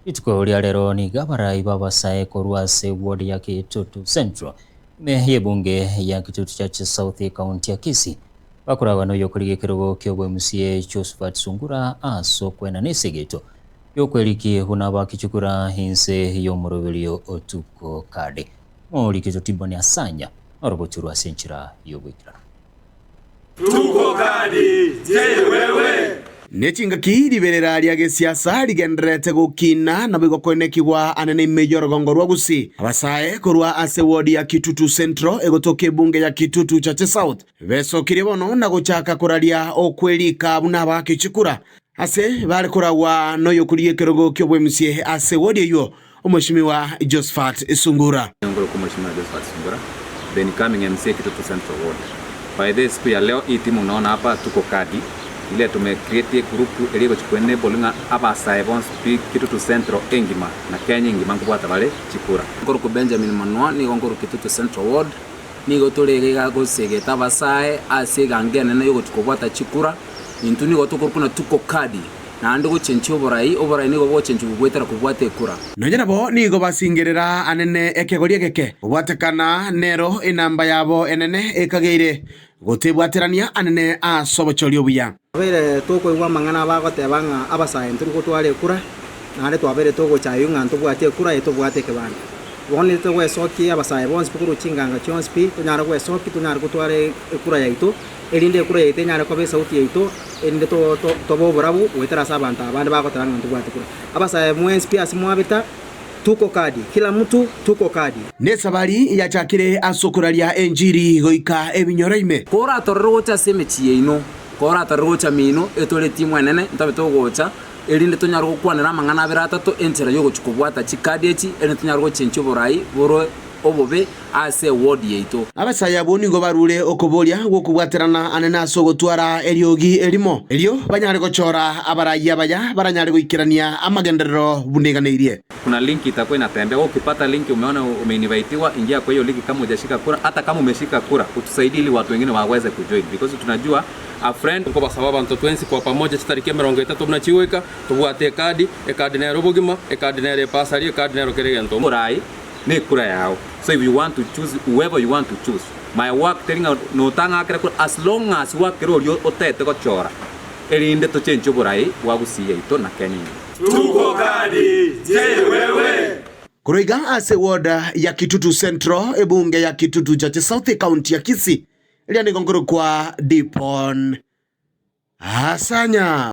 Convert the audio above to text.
Rituko ria rero nigo abarai b'abasae korwa ase ward ya Kitutu Central ime y'ebunge ya Kitutu Church South ekaunti ya Kisii bakoragwa noyokorigia ekerogo ki'oboMCA Josephat Sungura ase okoenana esegeto y'okweriki buna bakichukura inse y'omoroberio otuko kade. Morikito Tiboni Asanya norogochorwa ase enchera y'ogoikeranu. Tuko kadi, je wewe? Ne chingaki riberera ria gesiasa rigendererete gokina, naboigo koenekigwa anene ime y'orogongo rwa Gusii. Abasae korwa ase ward ya Kitutu Central egotoka ebunge ya Kitutu Chache South besokirie bono na gochaka koraria okwerika buna abaake chikura ase bare koragwa noyokorigia ekerogo ki'oboemusie ase ward eyio Omweshimiwa Josephat Sungura. Ngoro kwa Mheshimiwa Josephat Sungura, the incoming MCA Kitutu Central Ward. By the siku ya leo hii timu unaona hapa tuko kadi ile tume create group eria egochi ku enable ng'a abasae bonsi pi Kitutu Central engima na Kenya engima nkobwata bare chikura. Nkorokwa Benjamin Manua, nigo nkorwa Kitutu Central Ward. Nigo tore iga iga gosegeta abasae ase eganga enene y'ogochia kobwata chikura. Intwe nigo tokorokwa ng'a tuko kadi. Naende gochenchia oborai, oborai nigo bogochenchigwa goetera kobwata ekura. Nonya nabo nigo basingerera anene ekegori egeke, kobwatekana nero enamba yabo enene ekageire gotebwaterania anene ase obochori obuya. Twabeire tokoigwa amang'ana abagoteba ng'a abasae ntori gotwara ekura, naende twabeire togochaywa ng'a ntobwati ekura eye tobwate ekebanda. Bono nigo togwesokia abasae bonsi pi korwa chinganga chionsi pi, tonyare gwesokia tonyare gotwara ekura yaito, erinde ekura yaito enyare koba esauti yaito, erinde tobe oborabu goetera ase abanto abande bagoteba ng'a ntobwati kura. Abasae mwensi pi ase mwabeta, tuko kadi, kila mtu tuko kadi. Nesabari yachakire ase okoraria enchiri goika ebinyoro ime. Koratorere gocha ase emechie yaino, koratorere gocha mino, etore etimu enene, ntobe togocha, erinde tonyare gokwanera amang'ana abere atato, enchera y'ogochia kobwata chikadi echi, erinde tonyare gochenchia oborai bore obobe ase eward yaito. Abasae abwo nigo barure okoboria gw'okobwaterana anene ase ogotwara eriogi erimo, erio banyare gochora abarai abaya baranyare goikerania amagenderero buna eganeirie. Kuna link itakuwa inatembea, wewe ukipata link umeona umeinvitiwa, ingia kwa hiyo link kama hujashika kura, hata kama umeshika kura utusaidie ili watu wengine waweze kujoin because tunajua a friend. Nkobasaba abanto twensi kwa pamoja chitariki emerongo etato buna chigoika, tobwate ekadi, ekadi nere obogima, ekadi nere epasari, ekadi nero kera egento. Omorai nekura yao so if you want to choose whoever you want to choose my work teri ng'a notang'akera kura as long as gwakera oria otagete gochora erinde tochenche oborai bwa Gusii yaito na Kenya engima. Tuko kadi, je wewe? Korwa iga ase ward ya Kitutu Central, ebunge ya Kitutu Chache South, ekaunti ya Kisii, eria nigo nkorokwa Dipon Asanya.